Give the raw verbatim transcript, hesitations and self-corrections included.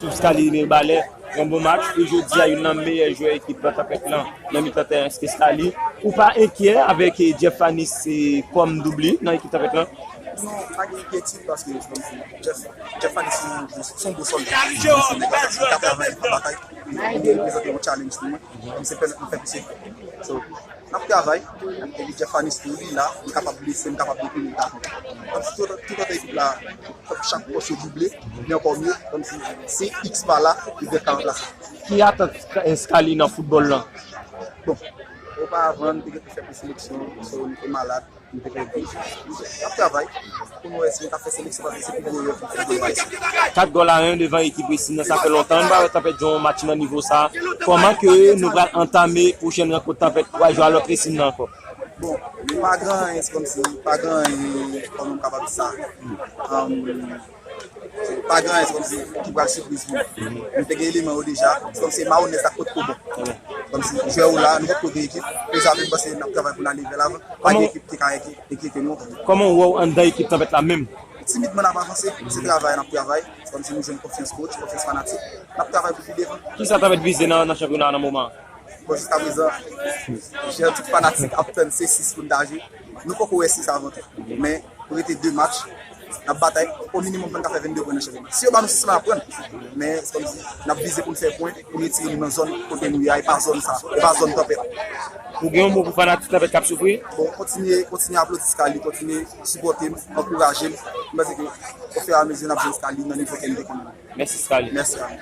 Sou Scaly Mirbalè, yon bon match. E jodi a, youn nan meyè jwè ekip Tanpèt lan nan mitan tèren, se Scaly. Ou pa enkyè avèk, eh, Jeff Anis, eh, kòm double nan ekip Tanpèt lan? Non, pa gen enkyetid paske Jeff, Jeff Anis se yon, se yon gwo sòlda. Se yon nèg k ap travay, k ap batay. Li reprezante yon challenge pou mwen. Li se pèmèt mwen fè plis efò. So, n ap travay. Epi Jeff Anis tou, li la, li kapab blese, li kapab depi li ta. Kòmsi tout, tout ekip la, chak pòs yo double, li ankò mye. Kòmsi si X pa la, li dwèt ka ranplase. Ki atant Scaly nan foutbòl lan? Bon, oparavan, m te gentan fè preseleksyon, so, m te malad, m te pèdi. N ap travay pou nou wè si nou ka fè seleksyon, paske se pi gwo erè pou foutbòl ayisyen. Kat gòl a en devan ekip Resin nan, sa fè lontan nou pa wè Tanpèt jwe yon match nan nivo sa. Kòman ke nou pral antame pwochèn rankont Tanpèt pou al jwe a lòt Resin nan ankò? Bon, pa gen anyen, se kòmsi, pa gen anyen, kòman m kapab di sa? Anm, pa gen anyen, se kòmsi ki pral sipriz pou nou. Nou te gen eleman yo deja, se kòmsi se mayonèz ak potko bon. Kòmsi jwè yo la, nou potko gen ekip, deja vin panse n ap travay pou n ale vè lavan. Pa gen ekip ki ka enkyete nou. Kòman w wè w anndan ekip Tanpèt la menm? Timidman n ap avanse, se travay n ap travay. Se kòmsi nou jwenn konfyans coach, konfyans fanatik. N ap travay pou pi devan. Kisa Tanpèt vize nan, nan chanpyona a nan moman an? Bon, jiskaprezan, jan tout fanatik ap tann se sis pou n ta jwe. Nou poko wè sis avan tou. Men, nou rete de match. N ap batay. O minimòm pou n ka fè vennde pwen nan chanpyona. Si yo ba nou sis la, n ap pran. Men, se kòmsi n ap vize pou n fè pwen, pou n retire nou nan zòn kote nou ye a, e pa zòn sa, e pa zòn Tanpèt. Ou gen yon mo pou fanatik Tanpèt k ap soufri? Bon, kontinye, kontinye aplodi Scaly, kontinye sipòte m, ankouraje m. M panse ke, ofiramezi, n ap jwenn Scaly nan nivo ke n te konnen. Mèsi, Scaly. Mèsi a ou.